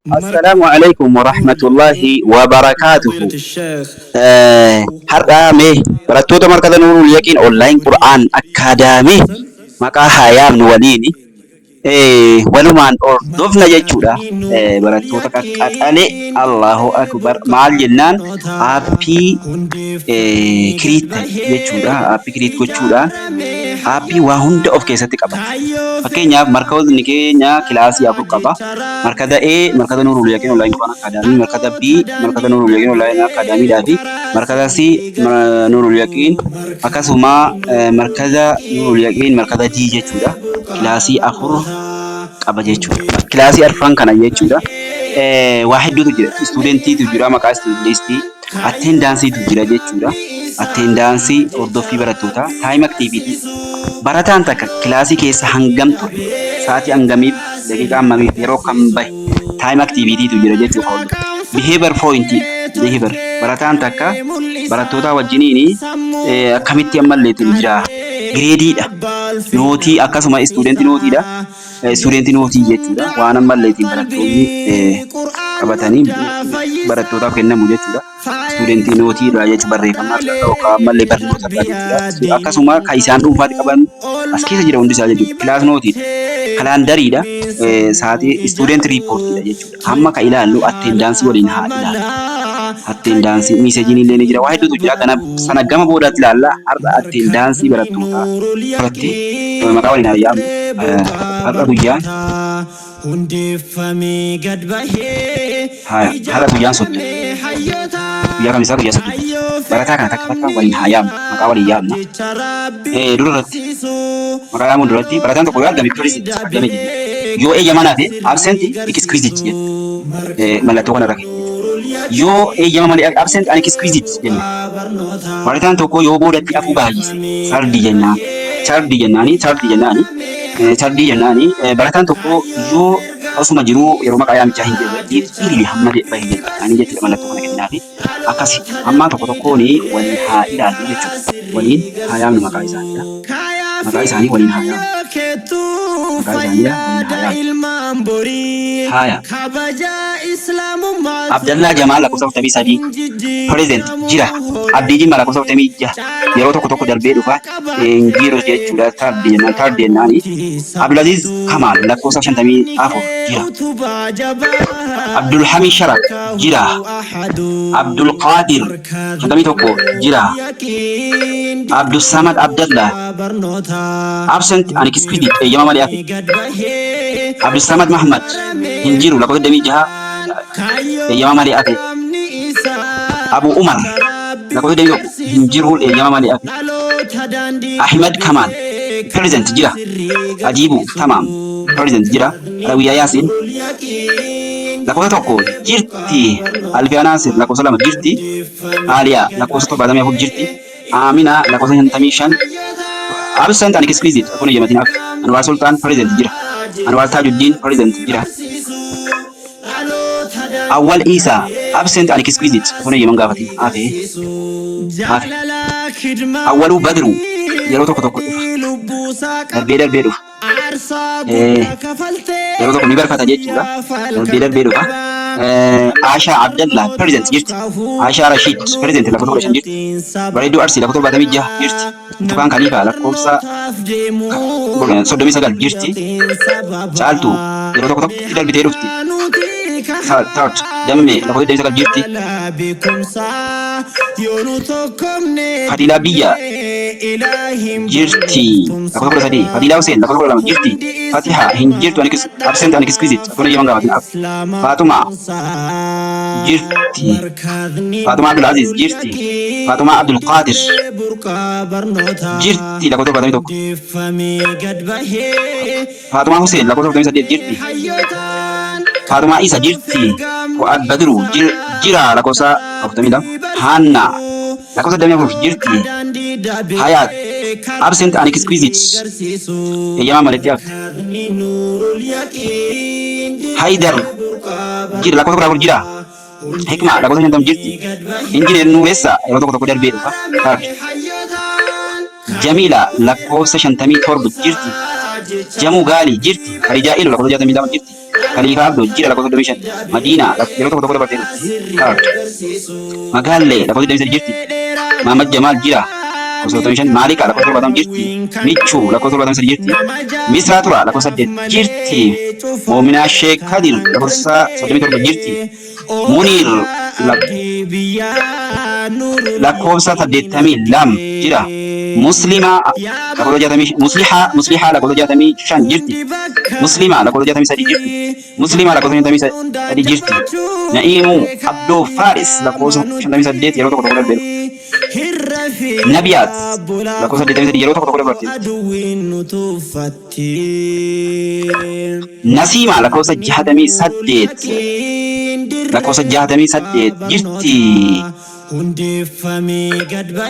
Assalaamu alaikum warahmatullaahi wabarakaatuhu. Har'a mee barattoota Markaza Nuurul Yaqiin Online Qur'aan Academy maqaa haa yaamnu waliini walumaan hordofna jechuudha. Barattoota qaqqaxalee, Allahu akbar, maal jennaan, aappii create ta'e jechuudha. Aappii create gochuudhaan aappii waa hunda of keessatti qabata. Fakkeenyaaf, markazni keenya kilaasii afur qaba. Markaza A, Markaza Nuurul Yaqiin Online Qur'aan Academy, Markaza B, Markaza Nuurul Yaqiin Online Academy fi Markaza C Nuurul Yaqiin, akkasuma Markaza Nuurul Yaqiin Markaza D jechuudha. Kilaasii afur qaba jechuudha. Kilaasii arfan kana jechuudha. Waa hedduutu jira. Studentiitu jira, maqaa listii, attendanceiitu jira jechuudha. Attendance, hordoffii barattootaa, time activity. Barataan takka kilaasii keessa hangam ture, sa'aatii hangamiif, daqiiqaa hammamiif, yeroo kam bahe, time activitytu jira jechuudha. Behavior point, behavior barataan takka barattoota wajjiniin akkamitti ammallee jira. Gradeiidha. Note, akkasuma student noteiidha. Student note jechuudha. Waan ammallee barattoonni qabatanii barattootaaf kennamu jechuudha. Student note irraa jechuun barreeffama yookaan ammallee barnoota irraa jechuudha. Akkasuma kan isaan dhuunfaatti qaban as keessa jira hundi isaa jechuudha. Class noteiidha. Calendariidha. Sa'aatii, student reportiidha jechuudha. Amma kan ilaallu attendance waliin haa ilaallu. Attendance messageiin illee ni jira. Waa hedduutu jira. Kana sana gama boodaatti ilaalla. Har'a attendance barattootaa irratti maqaa waliin haa yaamnu. Har'a guyyaan Hundeeffamee gad bahee Haya, har'a guyyaan 30. Guyyaa kamisaa, guyyaa 30. Barataa kana takka takka waliin haa yaamnu. Maqaa waliin yaamna. Dura irratti, maqaa yaamuun duratti, barataan tokko yoo argame present, argame jenna. Yoo eeyyamaa naaf absent excused jenna. Mallattoo kana irra keenya. Yoo eeyyama malee absent unexcused jenna. Barataan tokko yoo boodatti afuu baay'ise tardy jennaan. Tardy jennaani, tardy jennaani. Tardy jennaani. Barataan tokko yoo osuma jiruu yeroo maqaa yaamichaa hin jirre dhiirri hamma bahe jennaani jechuudha, mallattoo kana kennaafi. Akkasi amma tokko tokkoon waliin haa ilaallu jechuudha. Waliin haa yaamnu maqaa isaaniidha. Maqaa isaanii waliin haa yaamnu. Maqaa isaaniidha waliin haa yaamnu. Haaya. Abdallaa Jamaal, lakkoofsa 43, present, jira. Abdii Jimmaa, lakkoofsa 46, yeroo tokko tokko darbee dhufa, hin jiru jechuudha. Tardy jennaan, tardy jennaani. Abdulaziz Kamaal, lakkoofsa 54, jira. Abdulhamid Sharaf, jira. Abdul Qaadir, 51, jira. Abdulsamad Abdallah, absent unexcused, eeyyama malee hafe. Abdulsamad Mahmad hin jiru, lakkoofsa 26, eeyyama malee hafe. Abu Umar, lakkoofsa 21, hin jiru, eeyyama malee hafe. Ahmed Kamal, present, jira. Ajibu Tamam, present, jira. Rawiyaa Yaasin, lakkoofsa 1, jirti. Alfiyaa Naasir, lakkoofsa 2, jirti. Aliyaa, lakkoofsa 74, jirti. Amina, lakkoofsa 55, absent unexcused, kun eeyyamatiin hafe. Anwar Sultan, present, jira. Anwar Tajuddin, present, jira. Awwal Isa, absent unexcused, kun eeyyaman gaafatin hafe, hafe. Awwaluu Badru yeroo tokko tokko dhufa, darbee darbee dhufa. Yeroo tokko ni barfata jechuudha. Darbee darbee dhufa. Aashaa Abdallah, present, jirti. Aashaa Rashid, present, lakkoofsa 15, jirti. Bareedduu Arsii, lakkoofsa 76, jirti. Tukaan Khaliifaa, lakkoofsa 39, jirti. Caaltuu yeroo tokko tokko darbitee dhufti. Third Dammee, lakkoofsa 29, jirti. Fadilaa Biyya, jirti. Lakkoofsa 13. Fadilaa Hussein, lakkoofsa 12, jirti. Fatiha hin jirtu, absent unexcused. Kun eeyyaman gaafatin. Faatuma, jirti. Faatuma Abdul Aziz, jirti. Faatuma Abdul Qadir, jirti, lakkoofsa 71. Faatuma Hussein, lakkoofsa 48, jirti. Faatuma Isa, jirti. Fuad Badru, jira, lakkoofsa 42. Hanna, lakkoofsa 24, jirti. Hayat, absent unexcused, eeyyamaa maletti hafte. Haydar, jira, lakkoofsa 14, jira. Hikma, lakkoofsa 50, jirti. Injineer Nuuressa yeroo tokko tokko darbee dhufa. Third. Jamila, lakkoofsa 57, jirti. Jamuu Gaalii, jirti. Khadijaa Ilu, lakkoofsa 62, jirti. Khaliifaa Abdoo jira lakkoofsa 35. Madiinaa yeroo tokko tokko dabartee turti. Kaard. Magaallee lakkoofsa 23 jirti. Mahammad Jamaal jira lakkoofsa 75. Maalikaa lakkoofsa 70 jirti. Michuu lakkoofsa 73 jirti. Misraa Turaa lakkoofsa 8 jirti. Moominaa Sheek Kadir lakkoofsa 37 jirti. Muniir lakkoofsa 82 jira. Muslimaa lakkoofsa 60, Muslihaa lakkoofsa 65 jirti. Muslimaa lakkoofsa 63 jirti. Muslimaa lakkoofsa 53 jirti. Na'iimuu Abdoo Faaris lakkoofsa 58 yeroo tokko tokko darbee. Nabiyaat lakkoofsa 83 yeroo tokko tokko darbee. Nasiimaa lakkoofsa 68, lakkoofsa 68 jirti.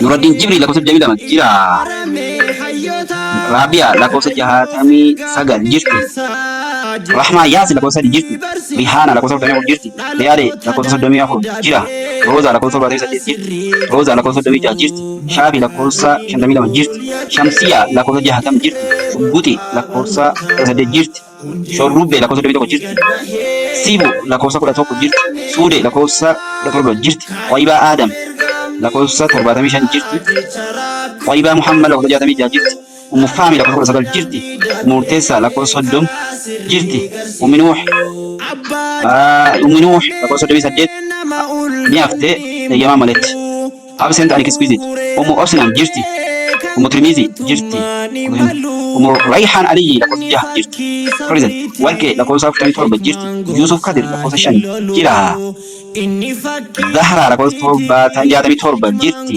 Nuraddiin Jibrii lakkoofsa 22 jira. Raabiyaa lakkoofsa 69 jirti. Rahmaa Yaasin lakkoofsa 3 jirti. Rihaana lakkoofsa 44 jirti. Riyaadee lakkoofsa 34 jira. Roozaa lakkoofsa 78 jirti. Roozaa lakkoofsa 36 jirti. Shaafi lakkoofsa 52 jirti. Shamsiyaa lakkoofsa 60 jirti. Shugguxi lakkoofsa 18 jirti. Shorrubbee lakkoofsa 21 jirti. Siibu lakkoofsa 11 jirti. Suudee lakkoofsa 17 jirti. Xaayibaa Aadam lakkoofsa 75 jirti. Xaayibaa Muhammad lakkoofsa 66 jirti. Ummu Faami lakkoofsa 19 jirti. Murteessaa lakkoofsa 30 jirti. Ummi Nuuh Ummi Nuuh lakkoofsa 38 ni haftee eeyyamaa maletti. Absent and exquisite. Ummu Obsinaan jirti. Ummu Tirmizi jirti. Ummu Rayhaan Aliyyi lakkoofsa 6 jirti. Present. Warqee lakkoofsa 47 jirti. Yusuf Kadir lakkoofsa 5 jira. Zahraa lakkoofsa 67 jirti.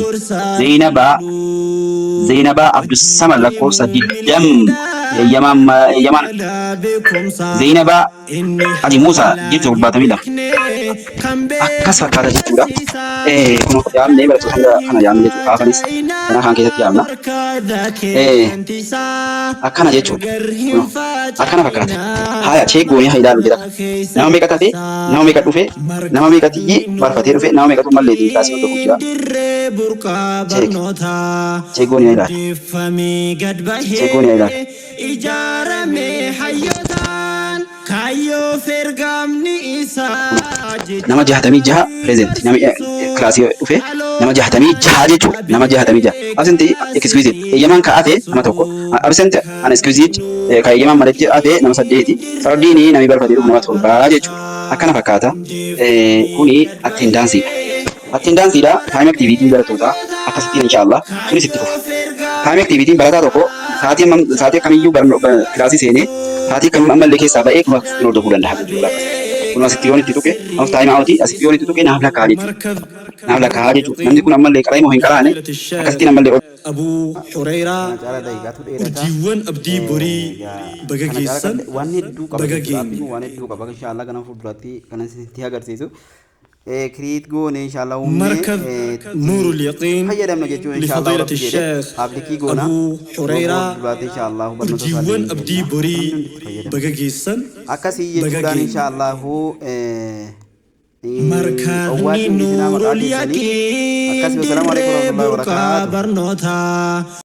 Zeynabaa Abdussamad lakkoofsa 20 eeyyamaan Zeynabaa Haji Muusaa jirti 72. Akkas fakkaata jechuudha. Kun yaamnee barattoota hanga kana yaamne jechuudha. Kaafanis kana kaan keessatti yaamna. Akkana jechuudha. Kun akkana fakkaata. Haya check goonee haa ilaallu jedha. Nama meeqa tafe, nama meeqa dhufe, nama meeqa tiyyi barfatee dhufe, nama meeqatu mallee kilaasii hordofu jira. Check. Check goonee haa ilaallu. Check goonee haa ilaallu. Ijaarame hayyotaan kaayyoof ergamni isaa. Nama 66 present, nama kilaasii dhufe nama 66 jechuudha. Nama 66 absent exquisite eeyyamaan kaa'ate nama tokko, absent unexquisite ka eeyyamaan maletti hafe nama saddeeti, sardiini namni barfatee dhufu nama torbaa jechuudha. Akkana fakkaata. Kuni attendanceiidha. Attendanceiidha. Time activity barattootaa akkasittiin inshaallah sunis itti fufa. Time activity barataa tokko sa'aatii hammam sa'aatii akkamiyyuu kilaasii seenee sa'aatii akkamii ammallee keessaa ba'ee kun akkasitti hordofuu danda'a jechuudha. Kun asitti yoon itti tuqe of time out asitti yoon itti tuqe naaf lakkaa'aa jechuudha. Naaf lakkaa'aa jechuudha. Namni kun ammallee qara'e moo hin qaraane akkasittiin ammallee Abuu Hureyraa Kana caalaa daqiiqaatu dheerata. Urjiiwwan abdii borii baga Kana caalaa geessan waan hedduu qaba baga jechuudha. geenye. Appiin waan hedduu qaba. Inshallah kana fuulduratti kan isinitti agarsiisu. Create goone inshallah uumnee مركز itti نور اليقين fayyadamna jechuudha inshallah لفضيلة Rabbi jedhe الشيخ paablikii goona. أبو Yeroo حريرة fuulduraatti inshallah barnoota isaallee Urjiiwwan ni abdii kenna. borii Namni hundi itti fayyadama. baga geessan Akkasii baga jechuudhaan geenye. inshallahu Markazni owwaatiin isinaa maqaa Nuurul keessanii Yaqiin akkasii. Wasalaamu alaikum dirree warahmatullahi burqaa wabarakaatuh. barnootaa.